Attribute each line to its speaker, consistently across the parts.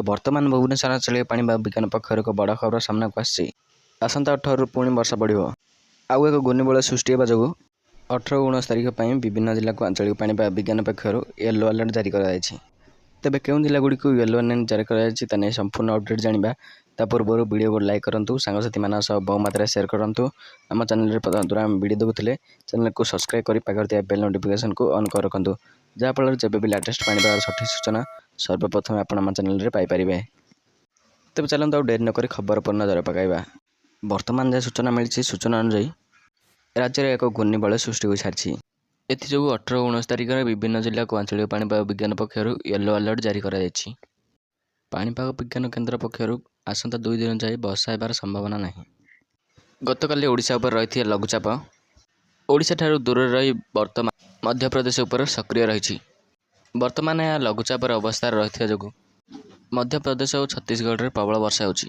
Speaker 1: ବର୍ତ୍ତମାନ ଭୁବନେଶ୍ୱର ଆଞ୍ଚଳିକ ପାଣିପାଗ ବିଜ୍ଞାନ ପକ୍ଷରୁ ଏକ ବଡ଼ ଖବର ସାମ୍ନାକୁ ଆସିଛି। ଆସନ୍ତା 18ରୁ ପୁଣି ବର୍ଷା ବଢ଼ିବ। ଆଉ ଏକ ଘୂର୍ଣ୍ଣିବଳୟ ସୃଷ୍ଟି ହେବା ଯୋଗୁଁ 18 ଓ 19 ତାରିଖ ପାଇଁ ବିଭିନ୍ନ ଜିଲ୍ଲାକୁ ଆଞ୍ଚଳିକ ପାଣିପାଗ ବିଜ୍ଞାନ ପକ୍ଷରୁ ୟେଲୋ ଆଲର୍ଟ ଜାରି କରାଯାଇଛି। ତେବେ କେଉଁ ଜିଲ୍ଲାଗୁଡ଼ିକୁ ୟେଲୋ ୱାର୍ଣ୍ଣିଂ ଜାରି କରାଯାଇଛି, ତା ନେଇ ସମ୍ପୂର୍ଣ୍ଣ ଅପଡ଼େଟ୍ ଜାଣିବା। ତା ପୂର୍ବରୁ ଭିଡ଼ିଓକୁ ଲାଇକ୍ କରନ୍ତୁ, ସାଙ୍ଗସାଥିମାନଙ୍କ ସହ ବହୁ ମାତ୍ରାରେ ସେୟାର କରନ୍ତୁ। ଆମ ଚ୍ୟାନେଲରେ ପ୍ରଥମ ଥର ଆମେ ଭିଡ଼ିଓ ଦେଖୁଥିଲେ ଚ୍ୟାନେଲକୁ ସବସ୍କ୍ରାଇବ୍ କରି ପାଖରେ ଥିବା ବେଲ୍ ନୋଟିଫିକେସନକୁ ଅନ୍ କରି ରଖନ୍ତୁ, ଯାହାଫଳରେ ଯେବେ ବି ଲାଟେଷ୍ଟ ପାଣିପାଗର ସଠିକ୍ ସୂଚନା ସର୍ବପ୍ରଥମେ ଆପଣ ଆମ ଚ୍ୟାନେଲରେ ପାଇପାରିବେ। ତେବେ ଚାଲନ୍ତୁ, ଆଉ ଡେରି ନକରି ଖବର ଉପରେ ନଜର ପକାଇବା। ବର୍ତ୍ତମାନ ଯାହା ସୂଚନା ମିଳିଛି, ସୂଚନା ଅନୁଯାୟୀ ରାଜ୍ୟରେ ଏକ ଘୂର୍ଣ୍ଣିବଳୟ ସୃଷ୍ଟି ହୋଇସାରିଛି। ଏଥିଯୋଗୁଁ 18 ଓ 19 ତାରିଖରେ ବିଭିନ୍ନ ଜିଲ୍ଲାକୁ ଆଞ୍ଚଳିକ ପାଣିପାଗ ବିଜ୍ଞାନ ପକ୍ଷରୁ ୟେଲୋ ଆଲର୍ଟ ଜାରି କରାଯାଇଛି। ପାଣିପାଗ ବିଜ୍ଞାନ କେନ୍ଦ୍ର ପକ୍ଷରୁ ଆସନ୍ତା 2 ଦିନ ଯାଏ ବର୍ଷା ହେବାର ସମ୍ଭାବନା ନାହିଁ। ଗତକାଲି ଓଡ଼ିଶା ଉପରେ ରହିଥିବା ଲଘୁଚାପ ଓଡ଼ିଶାଠାରୁ ଦୂରରେ ରହି ବର୍ତ୍ତମାନ ମଧ୍ୟପ୍ରଦେଶ ଉପରେ ସକ୍ରିୟ ରହିଛି। ବର୍ତ୍ତମାନ ଏହା ଲଘୁଚାପର ଅବସ୍ଥାରେ ରହିଥିବା ଯୋଗୁଁ ମଧ୍ୟପ୍ରଦେଶ ଓ ଛତିଶଗଡ଼ରେ ପ୍ରବଳ ବର୍ଷା ହେଉଛି।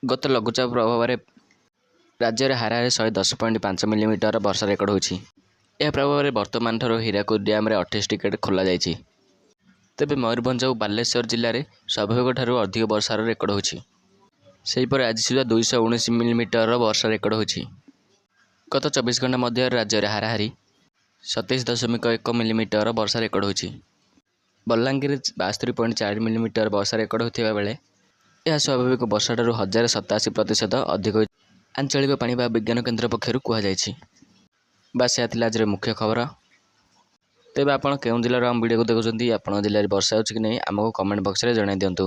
Speaker 1: ଗତ ଲଘୁଚାପ ପ୍ରଭାବରେ ରାଜ୍ୟରେ ହାରାହାରି 110.5 ମିଲିମିଟର ବର୍ଷା ରେକର୍ଡ ହୋଇଛି। ଏହା ପ୍ରଭାବରେ ବର୍ତ୍ତମାନଠାରୁ ହୀରାକୁଦ ଡ୍ୟାମରେ 28ଟି ଗେଟ୍ ଖୋଲାଯାଇଛି। ତେବେ ମୟୂରଭଞ୍ଜ ଓ ବାଲେଶ୍ୱର ଜିଲ୍ଲାରେ ସ୍ୱାଭାବିକଠାରୁ ଅଧିକ ବର୍ଷାର ରେକର୍ଡ ହୋଇଛି। ସେହିପରି ଆଜି ସୁଦ୍ଧା 219 ମିଲିମିଟରର ବର୍ଷା ରେକର୍ଡ ହୋଇଛି। ଗତ 24 ଘଣ୍ଟା ମଧ୍ୟରେ ରାଜ୍ୟରେ ହାରାହାରି 27.1 ମିଲିମିଟର ବର୍ଷା ରେକର୍ଡ ହୋଇଛି। ବଲାଙ୍ଗୀରରେ 72.4 ମିଲିମିଟର ବର୍ଷା ରେକର୍ଡ ହୋଇଥିବା ବେଳେ ଏହା ସ୍ୱାଭାବିକ ବର୍ଷାଠାରୁ 1087% ଅଧିକ, ଆଞ୍ଚଳିକ ପାଣିପାଗ ବିଜ୍ଞାନ କେନ୍ଦ୍ର ପକ୍ଷରୁ କୁହାଯାଇଛି। ବାସ୍, ଏହା ଥିଲା ଆଜିର ମୁଖ୍ୟ ଖବର। ତେବେ ଆପଣ କେଉଁ ଜିଲ୍ଲାରୁ ଆମ ଭିଡ଼ିଓକୁ ଦେଖୁଛନ୍ତି, ଆପଣଙ୍କ ଜିଲ୍ଲାରେ ବର୍ଷା ହେଉଛି କି ନାହିଁ, ଆମକୁ କମେଣ୍ଟ ବକ୍ସରେ ଜଣାଇ ଦିଅନ୍ତୁ।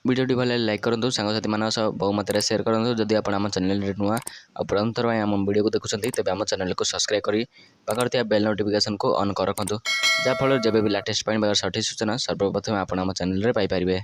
Speaker 1: ଭିଡ଼ିଓଟି ଭଲ ଲାଗିଲେ ଲାଇକ୍ କରନ୍ତୁ, ସାଙ୍ଗସାଥିମାନଙ୍କ ସହ ବହୁ ମାତ୍ରାରେ ସେୟାର କରନ୍ତୁ। ଯଦି ଆପଣ ଆମ ଚ୍ୟାନେଲରେ ନୂଆ ଆଉ ପ୍ରଥମ ଥର ପାଇଁ ଆମ ଭିଡ଼ିଓକୁ ଦେଖୁଛନ୍ତି, ତେବେ ଆମ ଚ୍ୟାନେଲକୁ ସବସ୍କ୍ରାଇବ୍ କରି ପାଖରେ ଥିବା ବେଲ୍ ନୋଟିଫିକେସନକୁ ଅନ୍ କରି ରଖନ୍ତୁ, ଯାହାଫଳରେ ଯେବେ ବି ଲାଟେଷ୍ଟ ପାଣିପାଗର ସଠିକ୍ ସୂଚନା ସର୍ବପ୍ରଥମେ ଆପଣ ଆମ ଚ୍ୟାନେଲରେ ପାଇପାରିବେ।